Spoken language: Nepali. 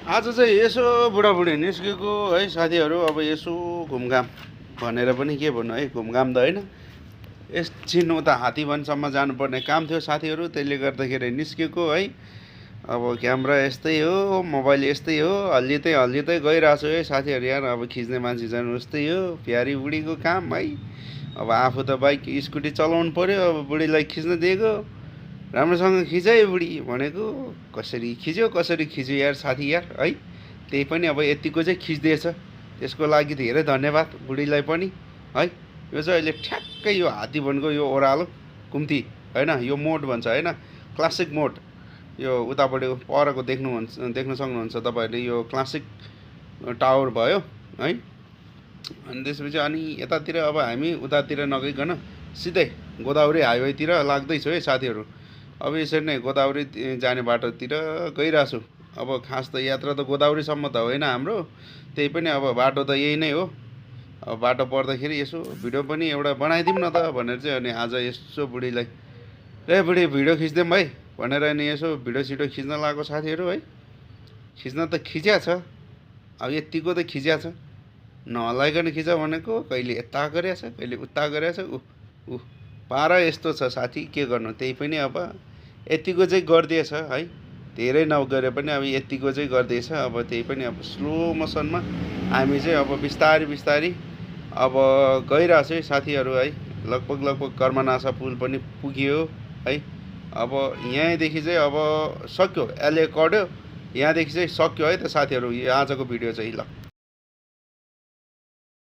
आज चाहिँ यसो बुढाबुढी निस्केको है साथीहरू। अब यसो घुमघाम भनेर पनि के भन्नु है, घुमघाम त होइन, एकछिन उता हात्तीवनसम्म जानुपर्ने काम थियो साथीहरू, त्यसले गर्दाखेरि निस्केको है। अब क्यामेरा यस्तै हो, मोबाइल यस्तै हो, हल्लिँदै हल्लिँदै गइरहेको छु है साथीहरू। यार अब खिच्ने मान्छे जानु उस्तै हो, प्यारी बुढीको काम है। अब आफू त बाइक स्कुटी चलाउनु पऱ्यो, अब बुढीलाई खिच्न दिएको, राम्रोसँग खिच है बुढी भनेको। कसरी खिच्यो यार साथी यार है। त्यही पनि अब यतिको चाहिँ खिचिदिएछ, त्यसको लागि धेरै धन्यवाद बुढीलाई पनि है। यो चाहिँ अहिले ठ्याक्कै यो हात्तीवनको यो ओह्रालो कुम्ती होइन, यो मोड भन्छ होइन, क्लासिक मोड। यो उतापट्टि परको देख्न सक्नुहुन्छ तपाईँहरूले, यो क्लासिक टावर भयो है। अनि त्यसपछि अनि यतातिर अब हामी उतातिर नगइकन सिधै गोदावरी हाइवेतिर लाग्दैछु है साथीहरू। अब यसरी नै गोदावरी जाने बाटोतिर गइरहेको छु। अब खास त यात्रा त गोदावरीसम्म त होइन हाम्रो, त्यही पनि अब बाटो त यही नै हो। अब बाटो पर्दाखेरि यसो भिडियो पनि एउटा बनाइदिउँ न त भनेर चाहिँ अनि आज यसो बुढीलाई, ए बुढी भिडियो खिचिदिउँ भाइ भनेर अनि यसो भिडियो सिडियो खिच्न लगाएको साथीहरू है। खिच्न त खिच्या छ, अब यत्तिको त खिच्या छ, नहल्लाइकन खिच भनेको, कहिले यता गरेछ कहिले उता गरेछ। ऊ पारा यस्तो छ साथी, के गर्नु। त्यही पनि अब यतिको चाहिँ गरिदिएछ है, धेरै नगरे पनि अब यतिको चाहिँ गरिदिएछ। अब त्यही पनि अब स्लो मोसनमा हामी चाहिँ अब बिस्तारी बिस्तारी अब गइरहेको छ है साथीहरू है। लगभग कर्मनासा पुल पनि पुग्यो है। अब यहीँदेखि चाहिँ अब सक्यो, एले कड्यो, यहाँदेखि चाहिँ सक्यो है त साथीहरू यो आजको भिडियो चाहिँ। ल।